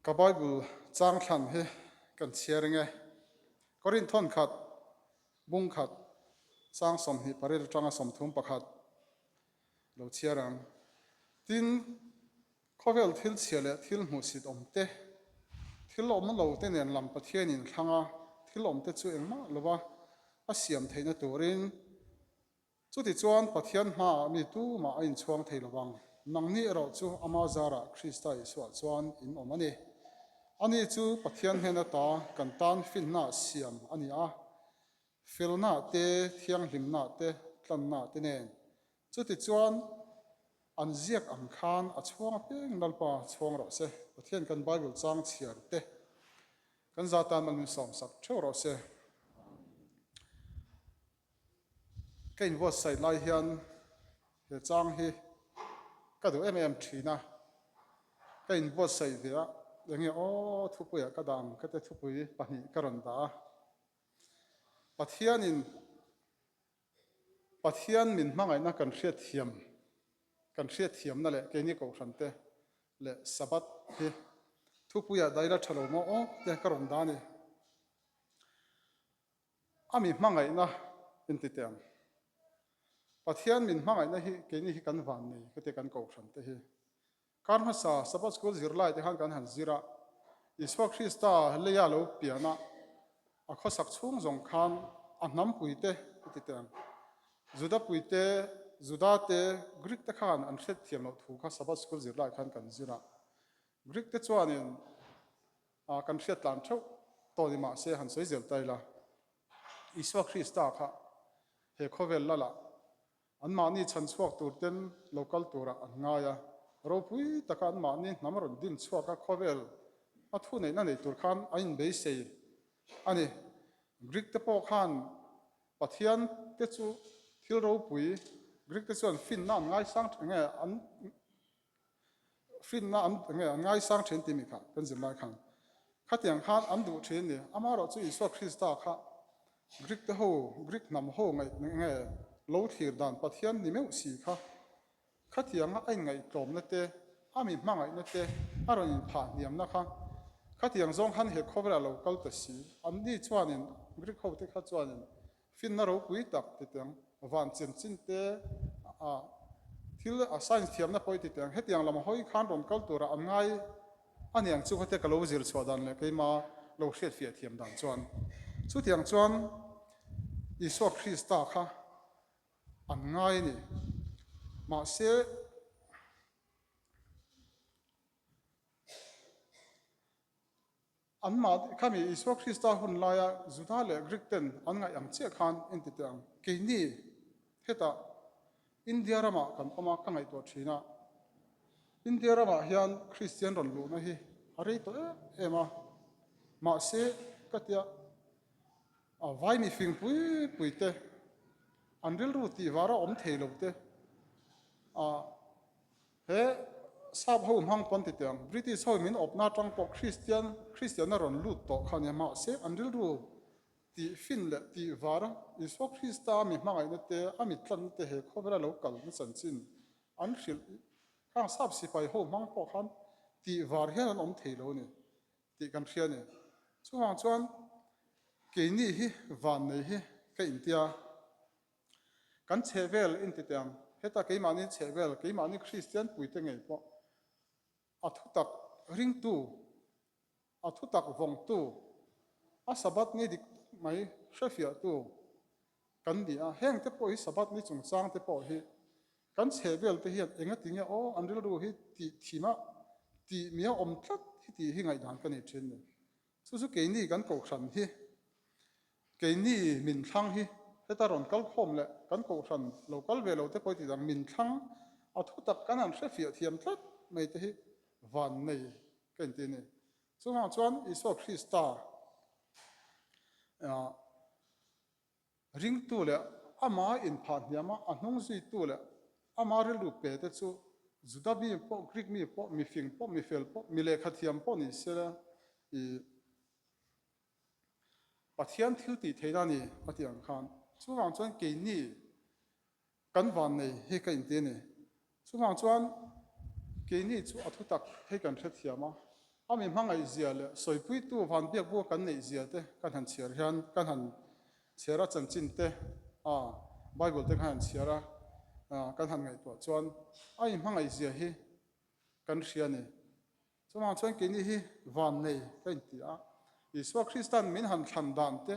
Ka Bible chang thlan hi kan chhiar eng e. Korinth thawn khat, bung khat, chang 28 atanga 31 lo chhiar ang. Tin, khawvel thil chhia leh thil hmuhsit awm te, thil awm lo te nen lam Pathianin thlang a, thil awm te chu engmah lova a siam theihna turin Chutichuan, Pathian hmaah mi tumah a inchhuang thei lo vang. Nangni erawh chu ama zarah Krista Isuah chuan in awm a ni. Ani chu Pathian hnen ata kan tan finna siam a ni a, felna te, thianghlimna te, tlanna te nen. Chutichuan, an ziak ang khan a chhuang apiang Lalpa chhuang rawh se. Pathian kan Bible chang chhiar te kan za tan mal min sawmsak theuh rawh se. Ka inbuatsaih lai hian he chang hi ka duh em em thin a, ka inbuatsaih ve a, enge aw thupuiah ka dah ang ka te thupui pahnih ka rawn dah a. Pathianin Pathian min hmangaihna kan hriatthiam kan hriatthiamna leh keini kohhran te leh Sabbath hi thupuiah daila tha lo maw aw te ka rawn dah a ni. A mi hmangaihna in ti teh ang. Pathian min hmangaihna hi keini hi kan van nei ka ti kan kohhran te hi. Kar hmasa Sabbath School zirlai te khan kan han zir a, Isua Krista leia lo pian a, a khawsak chhung zawng khan a hnampui te ka ti teh ang. Juda pui te, Juda te, Greek te khan an hriat thiam loh thu kha Sabbath School zirlai khan kan zir a. Greek te chuanin A kan hriat tlan theuh tawh ni mahse han sawi zel ta ila, Isua Krista kha he khawvel lalah anmahni chhan chhuak tur ten lo kal turah an ngai a, ropui taka anmahni hnam rawn din chhuak a khawvel a thuneihna nei tur khan a inbeisei a ni. Greek te pawh khan Pathian te chu thil ropui, Greek te chuan finna an ngaisang nge an Hrinna an nge an ngaisang thin tih mi kha kan zir lai khan khatiang khan an duh thin ni. Amaherawh chu Isua Krista kha Greek te ho, Greek hnam ho ngaih nge lo thlir dan Pathian ni meuh si kha khatianga a inngaihtlawmna te, a mi hmangaihna te a rawn inphah hniamna kha khatiang zawng khan he khawvelah lo kal ta si. Anni chuanin Greek ho te kha chuanin Finna ropui tak ti teng, van chin chin te a thil a science thiamna pawh i ti teng, hetiang lam hawi khan rawn kal tura an ngai a niang chu khatia ka lo zir chhuah dan leh keima lo hriatfiah thiam dan chuan chutiang chuan Isua Krista kha an ngai a ni. Mahse. Anmah khami Isua Krista hun laia Juda leh Greek ten an ngaih ang chiah khan en ti teh ang. Keini hetah India ramah kan awm a, ka ngaihtuah thin a. India ramah hian Kristian rawn luhna hi a rei tawh em em a. Mahse ka tia a vai mi fing pui pui te, an rilru tih vara awm thei lo te, a He sap ho hmang pawn ti teh ang, British ho min awpna atang pawh Kristian, Kristianna rawn lut tawh kha nia, mahse an rilru tih fin leh tih var a, Isua Krista a mi hmangaihna te, a mi tlanna te he khawvela lo kalna chanchin an hrilh khang sap sipai ho hmang pawh khan tih var hian an awm thei lo a ni tih kan hria a ni. Chuvang chuan keini hi vannei hi ka intia. Kan chhehvel inti teh ang. Heta keimahni chhehvel, keimahni Kristian puite ngei pawh a thutak ringtu, a thutak vawngtu, a Sabbath ni dik tak mai hrefiahtu kan ni a. Hengte pawh hi Sabbath ni chungchangte pawh hi kan chhehvel te hian engati nge aw an rilru hi tih thima tih mia awm tlat hi tih hi ngaihdan ka nei thin ni. Chu chu keini kan kohhran hi, keini min thlang hi heta rawn kal khawm leh kan kohhran lo kal ve lo te pawh tih dang min thlang a thu tak kan han hrefiah thiam tlat mai te hi van nei ka inti a ni. Chuvang chuan Isua Krista Ringtu leh ama inphah hniama a hnung zuitu leh ama rilru pe te chu Juda mi pawh, Greek mi pawh, mifing pawh, mifel pawh, mi lehkha thiam pawh ni se la i Pathian thil tih theihna a ni a tih ang khan. Chuvang chuan keini kan vannei hi ka inti a ni. Chuvang chuan keini chu a thutak hei kan hrethiam a. A mi hmangaih zia leh sawipuitu van biakbu kan neih zia te kan han chhiar hian kan han chhiar a chanchin te a Bible te kan han chhiar a kan han ngaihtuah chuan a inhmangaih zia hi kan hria a ni. Chuvang chuan keini hi van nei ka inti a, Isua Kristan min han thlan dan te,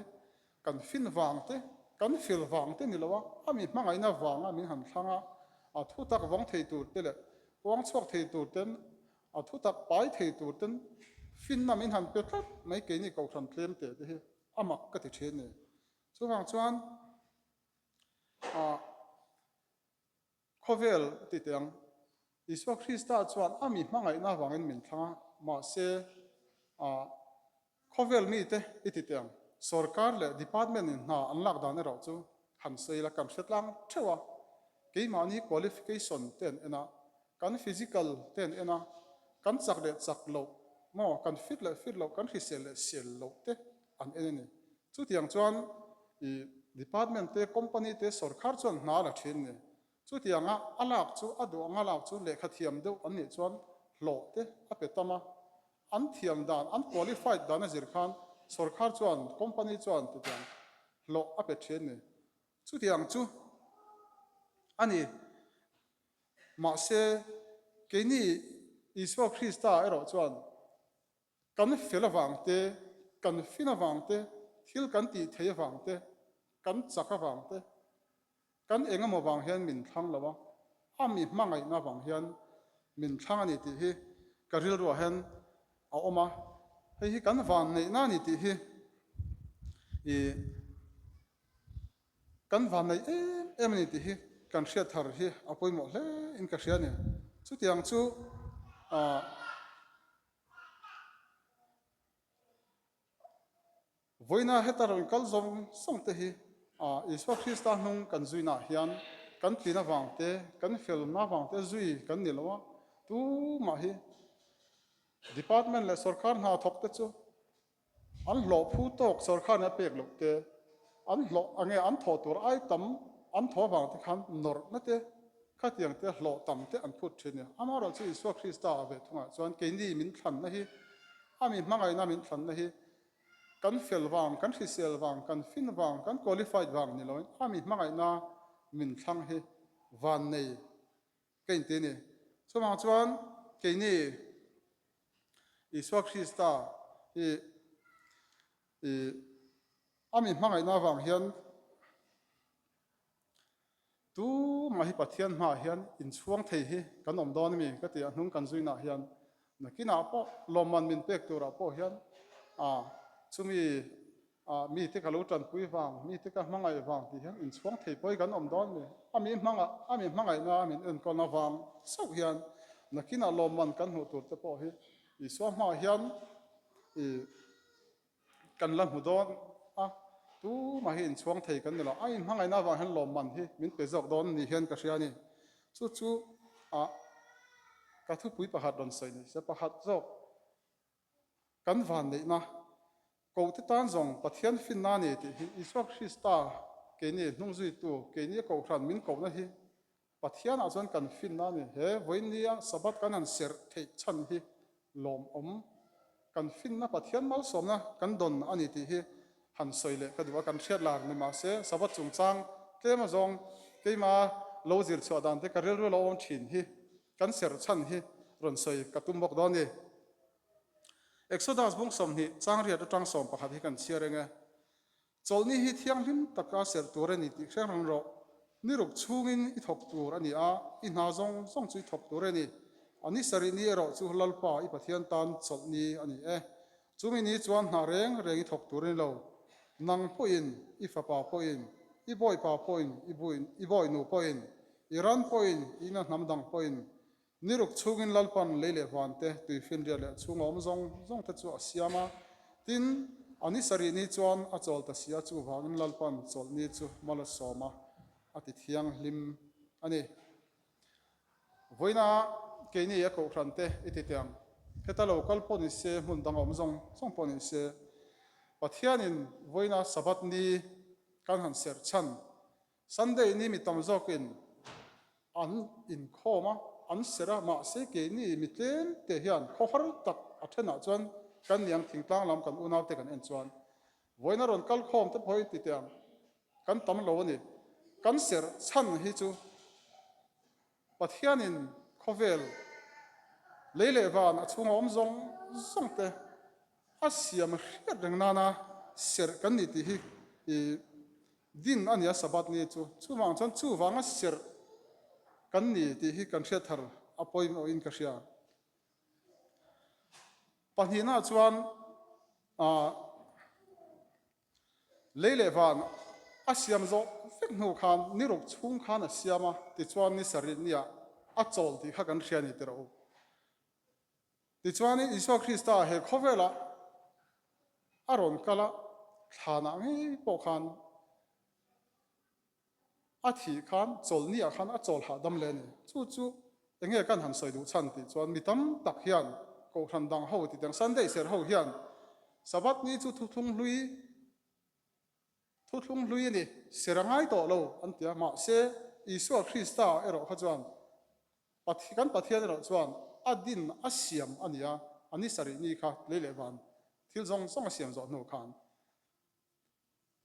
kan fin vang te, kan fel vang te ni lo a, a mi hmangaihna vanga min han thlang a, a thutak vawng thei tur te leh puang chhuak thei tur ten A thutak pai thei tur ten finna min han pe tlat mai keini kohhran tlem teh te hi a mak ka ti thin ni. Chuvang chuan ah khawvel ti teh ang, Isua Krista chuan a mi hmangaihna avangin min thlang a, mahse ah Khawvel mite i ti teh ang, sorkar leh department in hna an lak dan erawh chu han sawi ila kan hre tlang theuh a, keimahni qualification te an en a, kan physical te an en a, kan chak leh chak loh maw, kan fit leh fit loh, kan hrisel leh sel loh te an en a ni. Chutiang chuan i department te, company te, sorkar chuan hna a la thin a ni. Chutianga a lak chu a duh anga lak chu lehkha thiam deuh an nih chuan hlawh te a pe tam a, An thiam dan, an qualified dan a zir khan sorkar chuan, company chuan titiang hlawh a pe thin ni. Chutiang chu a ni. Mahse, keini Isua Krista erawh chuan kan fel avang te, kan fin avang te, thil kan tih thei avang te, kan chak avang te, Kan eng emaw vang hian min thlang lo a, a mi hmangaihna vang hian min thlang a ni tih hi ka rilruah hian a awm a, hei hi kan vanneihna a ni tih hi ih kan vanneih em em a ni tih hi kan hriat thar hi a pawimawh hle in ka hria a ni. Chutiang chu ah. Vawiina heta rawn kal zawng zawng te hi Isua Krista hnung kan zuinaah hian kan tlin avang te, kan felna avang te zui kan ni lo a, tumah hi department leh sorkar hna thawk te chu an hlawh phu tawk sorkar nih a pek loh te, an hlawh ang nge an thawh tur ai tam an thawh avang te khan nawrhna te khatiang te hlawh tam te an phut thin a ni. Amaherawhchu Isua Krista a ve thungah chuan keini min thlanna hi A mi hmangaihna min thlanna hi kan fel vang, kan hrisel vang, kan fin vang, kan qualified vang ni loin a mi hmangaihna min thlang hi vannei ka inti a ni. Chuvang chuan keini Isua Krista hi i a mi hmangaihna avang hian Tumah hi Pathian hmaah hian inchhuang thei hi kan awm dawn a mi ka ti a, hnung kan zuinah hian nakinah pawh lawmman min pek turah pawh hian chumi mite ka lo tanpui vang, mite ka hmangaih vang tih hian inchhuang thei pawh hi kan awm dawn a mi. A mi hmangah, a mi hmangaihna min enkawlna vang chauh hian nakinah lawmman kan hmuh tur te pawh hi Isua hmaah hian i Kan la hmu dawn a, tumah hi inchhuang thei kan ni lo. A inhmangaihna avang hian lawmman hi min pe zawk dawn ni hian ka hria a ni. Chu chu ah ka thupui pakhat rawn sawi ni se, pakhat zawk kan vanneihna kohte tan zawng Pathian finna a ni tih hi Isua Krista keini hnungzuitu, keini kohhran min kohna hi Pathianah chuan kan finna a ni. He vawinia Sabbath kan han serh theih chhan hi lawmawm, kan finna Pathian malsawmna kan dawn a ni tih hi han sawi leh ka duh a, kan hriat lar ni mahse Sabbath chungchang tlem azawng keima lo zir chhuah dan te ka rilru lo awm thin hi kan serh chhan hi rawn sawi ka tum bawk dawn a ni. Exodus bung 20 changriat atang 11 hi kan chhiar eng e. Chawlhni hi thianghlim taka serh tur a ni tih hreng reng rawh. Ni ruk chhungin i thawk tur a ni a, i hna zawng zawng chu i thawk tur a ni. A ni sarih ni erawh chu Lalpa i Pathian tan chawlhni a ni e. Chumi ni chuan hna reng reng i thawk tur a ni lo. Nang pawhin, i fapa pawhin, i bawipa pawhin, i bawinu pawhin, i ran pawhin, i ina hnam dang pawhin, Ni ruk chhungin Lalpan lei leh van te, tuifinriat leh chhunga awm zawng zawng te chu a siam a. Tin, a ni sarih ni chuan a chawl ta si a, chuvangin Lalpan chawlhni chu mal a sawm a, a ti thianghlim a ni. Vawiina keini a kohhran te i ti teh ang. Heta lo kal pawh ni se, hmun dang a awm zawng zawng pawh ni se, Pathianin vawiina Sabbath ni kan han serh chhan Sunday ni mi tam zawkin an inkhawm a, an serh a, mahse keini mi tlem te hian khawhar tak A thenah chuan kan niang thingtlang lam kan unaute kan en chuan vawiina rawn kal khawm te pawhin ti teh ang kan tam lo a ni. Kan serh chhan hi chu Pathianin khawvel lei leh van a chhunga awm zawng zawng te a siam hriat reng nana serh kan ni tih hi i din a ni a Sabbath ni chu. Chuvang chuan chuvanga serh kan ni tih hi kan hriat thar a pawimawhin ka hria. Pahnihna chuan ah Lei leh van a siam zawh vek hnu khan ni ruk chhung khan a siam a, tichuan ni sarih niah a chawl tih kha kan hria a ni tirh u. Tichuanin Isua Krista he khawvelah a rawn kal a, thlanah ngei pawh khan A thih khan chawlhniah khan a chawl hahdam leh a ni. Chu chu enge kan han sawi duh chhan tih chuan mi tam tak hian Kohhran dang ho tih teng Sunday serh ho hian Sabbath ni chu thuthlung hlui thuthlung hlui a ni, ser a ngai tawh lo an ti a, mahse Isua Krista erawh kha chuan kan Pathian erawh chuan a din a siam a ni a, a ni sarih ni kha lei leh van thil zawng zawng a siam zawh hnu khan.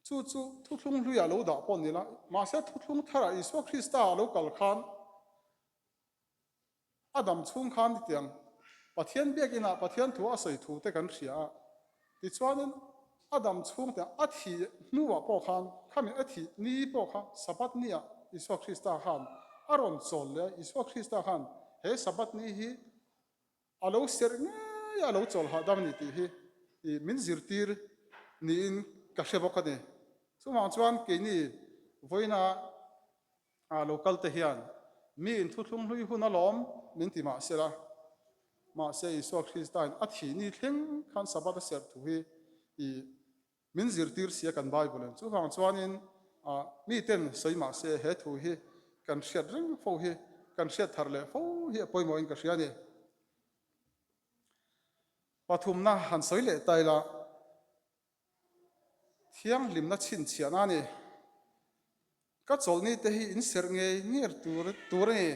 Chu chu thuthlung hluiah lo dah pawh ni la, mahse thuthlung tharah Isua Krista a lo kal khan a dam chhung khan hetiang Pathian biakinah Pathian thu a sawi thu te kan hria a, tichuanin a dam chhung te a thih hnuah pawh khan khami a thih ni pawh kha Sabbath niah Isua Krista khan a rawn chawl leh a, Isua Krista khan he Sabbath ni hi A lo serh ngei a, a lo chawl hahdam a ni tih hi min zirtir niin ka hre bawk a ni. Chuvang chuan keini vawiina lo kal te hian mi inthuthlung hlui hun alawm min ti mah sela, mahse Isua Kristain a thih ni thleng khan Sabbath a serh thu hi Min zirtir sia kan Bible in. Chuvang chuanin miten sawi mah se he thu hi kan hriat reng fo hi, kan hriat thar leh fo hi a pawimawhin ka hria a ni. Pathumna han sawi leh ta ila, thianghlimna chhinchhiahna a ni. Ka chawlhni te hi in serh ngei ngei tur tur a ni.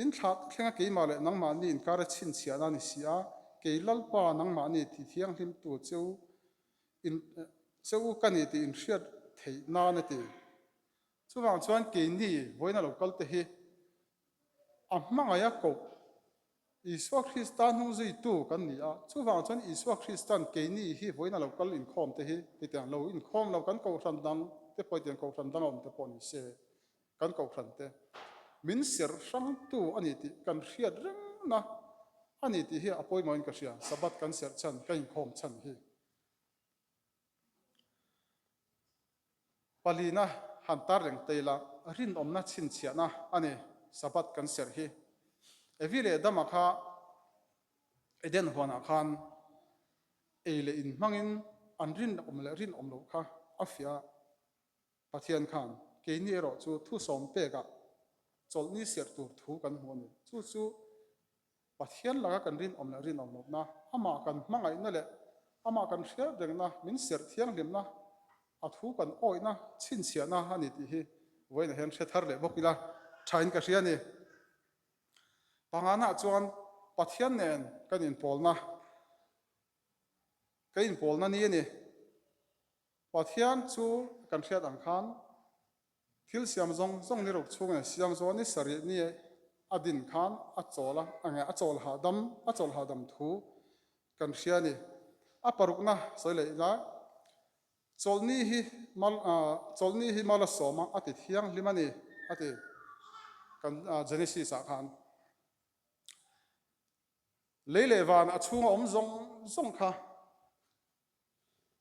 In thlah te thlenga keimah leh nangmahni inkar a chhinchhiahna a ni si a, kei Lalpa nangmahni ti thianghlimtu cheu in cheu ka ni tih in hriat theih nan a ti. Chuvang chuan keini vawiina lo kal te hi A hmangaiha koh Isua Krista hnung zuitu kan ni a, chuvang chuan Isua Kristan keini hi vawiin a lo kal inkhawm te hi hetiang lo inkhawm lo kan kohhran dang te pawh hetiang kohhran dang a awm te pawh ni se kan kohhran te min serh hrangtu a ni tih kan hriat rengna a ni tih hi a pawimawhin ka hria Sabbath kan serh chhan kan inkhawm chhan hi. Palina han tar reng te ila rinawmna chhinchhiahna a ni Sabbath kan serh hi. Evi leh Adama kha Eden huanah khan ei leh in hmangin an rinawm leh rinawm loh kha a fiah a. Pathian khan keini erawh chu thusawm pekah chawlhni serh tur thu kan hmu a ni. Chu chu Pathian laka kan rinawm leh rinawm lohna, amah kan hmangaihna leh amah kan hriat rengna, min serh thianghlimna, a thu kan awihna, chhinchhiahna a ni tih hi vawiinah hian hre thar leh bawk ila thain ka hria a ni. Pangana chuan Pathian nen kan inpawlna, ka inpawlna ni a ni. Pathian chu kan hriat ang khan Thil siam zawng zawng ni ruk chhung in siam zawh ni sarih ni a din khan a chawl a, enge a chawl hahdam, a chawl hahdam thu kan hria a ni. A parukna sawi leh ila, chawlhni hi mal chawlhni hi mal a sawm a, a ti thianghlim a ni a ti kan Genesis ah khan. Lei leh van a chhunga awm zawng zawng kha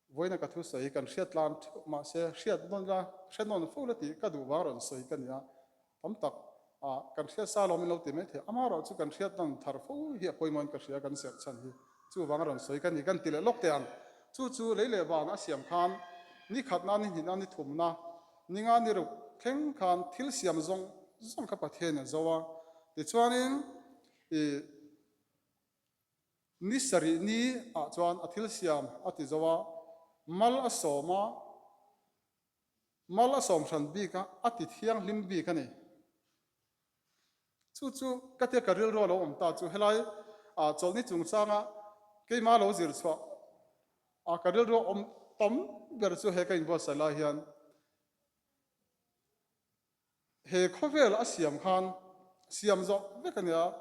Vawiina ka thusawi kan hriat tlan theuh mahse hriat nawn ila hre nawn fo la tih ka duh vang rawn sawi ka ni a, tam tak ah kan hriat sa lawm in lo ti mai thei. Amaherawh chu kan hriat nawn thar fo hi a pawimawhin ka hria kan serh chhan hi chuvang a rawn sawi ka ni kan ti leh lawk teh ang. Chu chu lei leh van a siam khan ni khatna ni hnihna ni thumna ni nga ni ruk thleng khan thil siam zawng zawng kha Pathianin a zo a tichuanin ih Ni sarih ni ah chuan a thil siam a ti zo a, mal a sawm a, mal a sawm hran bik a, a ti thianghlim bik a ni. Chu chu ka tia ka rilru a lo awm ta chu helai ah chawlhni chungchanga. Keimah lo zir chhuah a ka rilru a awm tam ber chu he ka inbuatsaih lai hian he khawvel a siam khan siam zawh vek a nia.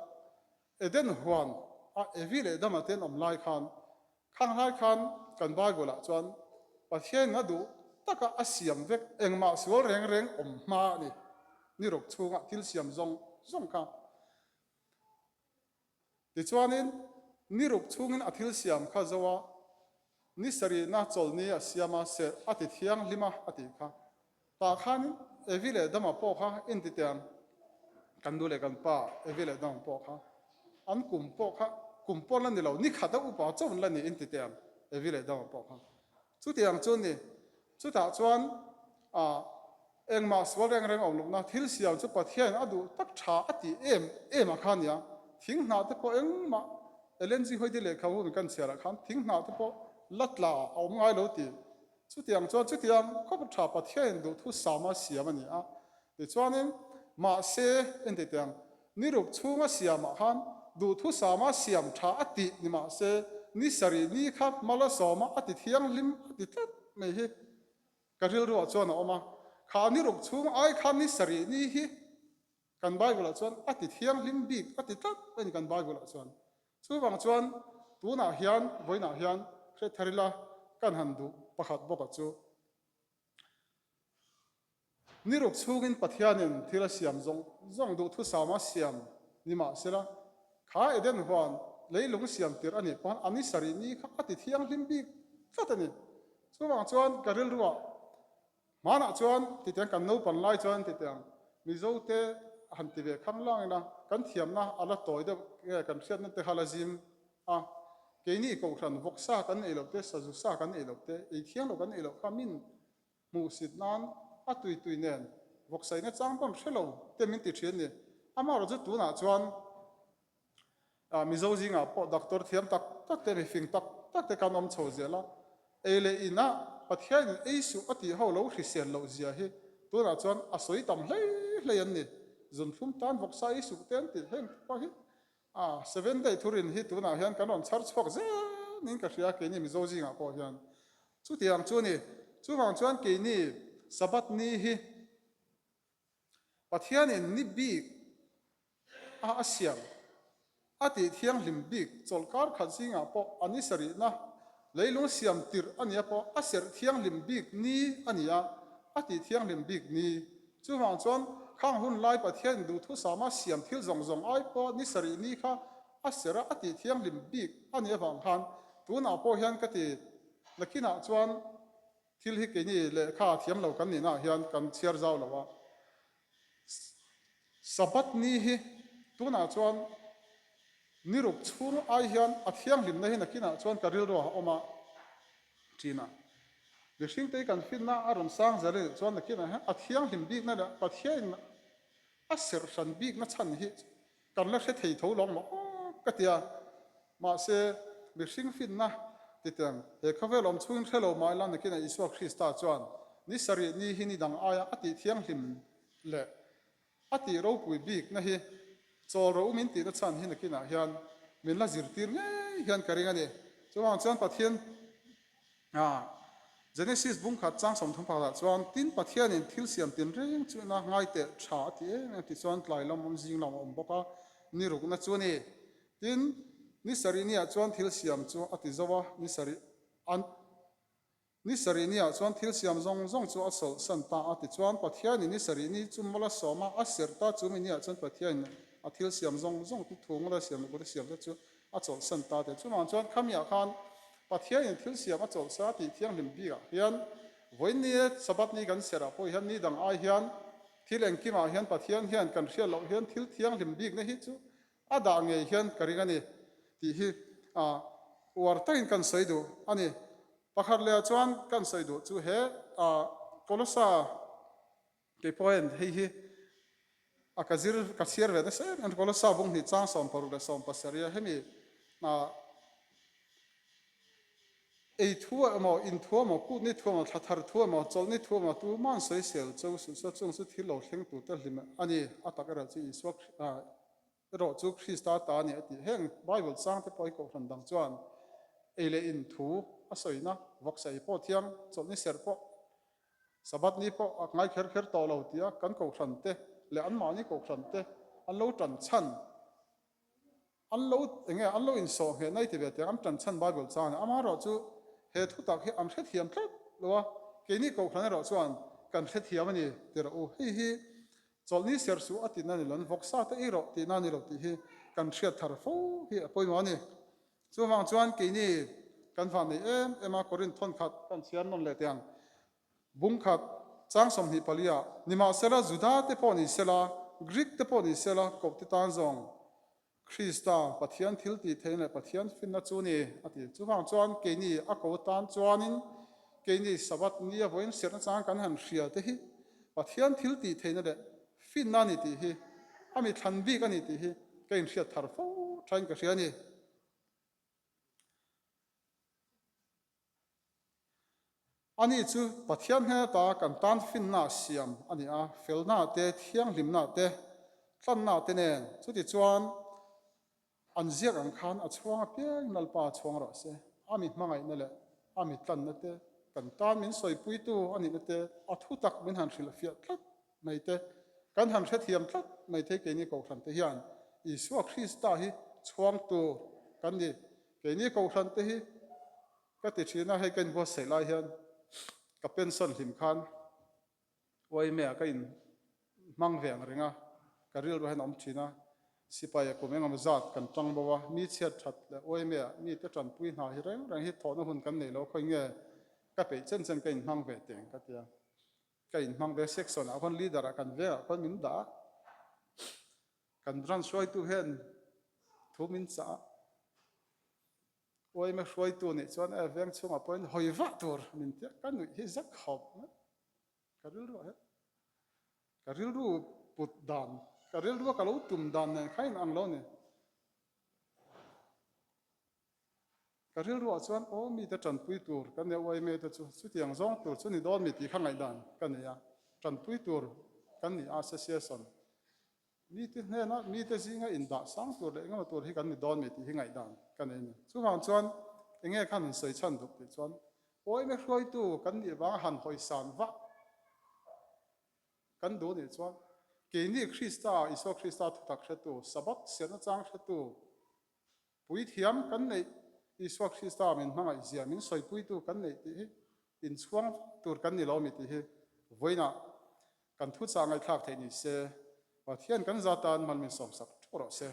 Eden huan a Evi leh Adama te an awm lai khan khang lai khan kan Bible ah chuan Pathianin a duh taka a siam vek engmah sual reng reng awm hma a ni. Ni ruk chhunga thil siam zawng zawng kha. Tichuanin, ni ruk chhungin a thil siam kha zo a, ni sarihna chawlhni a siam a, serh a ti thianghlim a, a tih kha. Tah khanin Evi leh Adama pawh kha intitiang, kan nu leh kan pa Evi leh Adama pawh kha, an kum pawh kha kum pawh la ni lo, ni khat a upa chauh an la ni intitiang Evi leh Adama pawh kha. Chutiang chu ni, chutah chuan ah engmah sual reng reng awm lohna thil siam chu Pathianin a duh tak tha a tih em em a kha nia. Thing hnah te pawh engmah Ellen G. White lehkhabu min kan chhiarah khan thing hnah te pawh la tla a awm ngai lo tih. Chutiang chuan chutiang khawp tha Pathianin duhthu sama siam a ni a. Tichuanin mahse entitiang Ni ruk chhunga siamah khan duhthusama siam tha a tih ni mah se, ni sarih ni kha hmala sawma a ti thianghlim a ti tlat mai hi ka rilruah chuan a awm a. Kha ni ruk chhung ai khan ni sarih ni hi kan Bible-ah chuan a ti thianghlim bik a ti tlat a ni kan Bible-ah chuan. Chuvang chuan tunah hian vawiinah hian hriat thar ila kan han duh pakhat bawka chu. Ni ruk chhungin Pathianin thil a siam zawng zawng duhthusam a siam ni mah sela, kha Eden huan leilung siam tirh a nih pawn a ni sarih ni kha a ti thianghlim bik tlat a ni. Chuvang chuan ka rilruah hmanah chuan titiang kan naupan lai chuan titiang Mizote han ti ve khang lang ila kan thiamna a la tawi deuh nge kan hriatna te kha la zim a, keini kohhran vawksa kan ei loh te sazu sa kan ei loh te ei thiang lo kan ei loh kha min Hmuhsit nan a tui tui nen vawksaina chang pawn hre lo te min ti thin ni. Amaherawh chu tunah chuan Mizo zingah pawh doctor thiam tak tak te mifing tak tak te kan awm chho zel a. Ei leh inah Pathianin ei suh a tih ho lo hrisel loh zia hi tunah chuan a sawi tam hlei hlei an ni. Zunthlum tan vawksa ei suh te an tih heng te pawh hi a Seven Day thurin hi tunah hian kan rawn chhar chhuak zel niin ka hria keini Mizo zingah pawh hian. Chutiang chu a ni. Chuvang chuan keini Sabbath ni hi Pathianin ni bik a a siam, a tih thianghlim bik chawlhkar khat zingah pawh a ni sarihna leilung siam tirh a nia pawh a serh thianghlim bik ni a ni a, a tih thianghlim bik ni. Chuvang chuan khang hun lai Pathianin duhthusama siam thil zawng zawng ai pawh ni sarih ni kha a serh a, a tih thianghlim bik a nih avang khan tunah pawh hian ka ti Nakinah chuan thil hi keini lehkha thiam lo kan nihnaah hian kan chhiar zau lo a. Sabbath ni hi tunah chuan ni ruk chhung ai hian a thianghlimna hi nakinah chuan ka rilruah a awm a ṭin a. Mihringte hi kan finna a rawn sang zel a nih chuan nakinah hian a thianghlim bikna leh Pathianin a serh hran bikna chhan hi Kan la hre thei tho lawng maw aw ka ti a, mahse mihring finna titeng he khawvel awm chhungin hre lo mah ila nakinah Isua Krista chuan ni sarih ni hi ni dang aia a tih thianghlim leh a tih ropui bikna hi chawl ro min tihna chhan hi nakinah hian min la zirtir ngei hian ka ring a ni. Chuvang chuan Pathian A Genesis bung khat chang 30 pakhatah chuan, Tin, Pathianin thil siam tinreng chu ina ngai teh tha a ti em em tichuan tlai lam awm zing lam a awm bawk a, ni rukna chu a ni. Tin, ni sarih niah chuan thil siam chu a ti zo a, ni sarih an ni sarih niah chuan thil siam zawng zawng chu a sawlhsan ta a, tichuan Pathianin ni sarih ni chu mawla sawm a, a serh ta chu mi niah chuan Pathianin a thil siam zawng zawng chu thu ngawla siam leh kut a siam te chu a chawlhsan ta te. Chuvang chuan khamiah khan Pathianin thil siam a chawlhsa tih thianghlim bikah hian vawiin ni Sabbath ni kan serh ah pawh hian ni dang ai hian thil engkimah hian Pathian hian kan hriat loh hian thil thianghlim bikna hi chu a dah ngei hian ka ring a ni tih hi uar takin kan sawi duh a ni. Pakhat lehah chuan kan sawi duh chu he Kolosa Kei pawh hian hei hi a ka zir ka chhiar ve nasa em em Kolosa bung hnih chang 16 leh 17 a hemi ei thu emaw in thu emaw kut ni thu emaw thla thar thu emaw chawlh ni thu emaw tuman sawisel cheu suh se chung chu thil lo thleng tur te hlim a ni a tak erawh chu Isua erawh chu Krista ta a ni a tih heng Bible chang te pawh hi kohhran dang chuan. Ei leh in thu a sawina vawksa ei pawh thiang, chawlhni serh pawh, Sabbath ni pawh a ngai kher kher tawh lo tia kan kohhran te leh anmahni kohhran te an lo tan chhan an lo eng nge an lo insawh ngheh nai ti ve tiang an tan chhan Bible chang a ni. Amaherawh chu he thutak hi an hrethiam tlat lo a, keini kohhran erawh chuan kan hrethiam a ni ti rawh u. Hei hi chawlhni serh suh a tihna a ni lo, an vawksa te ei rawh tihna a ni lo tih hi kan hriat thar fo hi a pawimawh a ni. Chuvang chuan keini kan van nei em em a, Korinth thawnkhat kan chhiar nawn leh teh ang. Bung khat chang 24 ah, Nimahsela Juda te pawh ni sela, Greek te pawh ni sela, koh te tan zawng Krista, Pathian thil tih theihna leh Pathian finna chu ni, a ti. Chuvang chuan keini a ko tan chuanin keini Sabbath nia vawiin serhna chang kan han hria te hi Pathian thil tih theihna leh finna a ni tih hi, a mi thlan bik a ni tih hi ka inhriat thar fo thain ka hria a ni. Ani chu Pathian hnen ata kan tan finna siam a ni a, felna te, thianghlimna te, tlanna te nen. Chutichuan, an ziak ang khan a chhuang apiang Lalpa chhuang rawh se. A mi hmangaihna leh a mi tlanna te, kan tan min sawipuitu a nihna te, a thutak min han hrilhfiah tlat mai te, kan han hrethiam tlat mai thei keini Kohhran te hian Isua Krista hi chhuang tur kan ni. Keini Kohhran te hi Ka ti thin a, hei ka inbuatsaih lai hian ka pension hlim khan Uaimea ka in hmang ve ang reng a, ka rilru hian a awm thin a, sipai a kum engemaw zat kan tang bo a, mi chhiat that leh Uaimea mite tanpui hna hi reng reng hi thawhna hun kan nei lo, khawi nge ka peih chen chen ka inhmang ve teng ka ti a, ka inhmang ve section ah khawn leader ah kan vengah khawn min dah a, kan branch hruaitu hian thu min chah a. Uaima hruaitu nih chuan e veng chhungah pawhin hawi vah tur min tia ka nuih hi zak khawp mai. Ka rilru ah hian ka rilru put dan, ka rilru a ka lo tum dan nen kha in ang lo ni. Ka rilru ah chuan aw mite tanpui tur kan nia uaima te chu chutiang zawng tur chu ni dawn mi tih kha ngaihdan ka nei a, tanpui tur kan ni a association Mite hnena mite zinga indah sang tur leh engemaw tur hi kan ni dawn mi tih hi ngaihdan ka nei a ni. Chuvang chuan enge khan han sawi chhan duh tih chuan Pawime hruaitu kan nih vanga han hawisan vah kan duh nih chuan keini Krista, Isua Krista thutak hretu, Sabbath siamna chang hretu, Puithiam kan neih, Isua Krista min hmangaih zia min sawipuitu kan neih tih hi inchhuang tur kan ni lo mi tih hi vawiinah kan thuchah ngaihthlak theih ni se, Pathian kan za tan hman min sawmsak ṭeuh rawh se.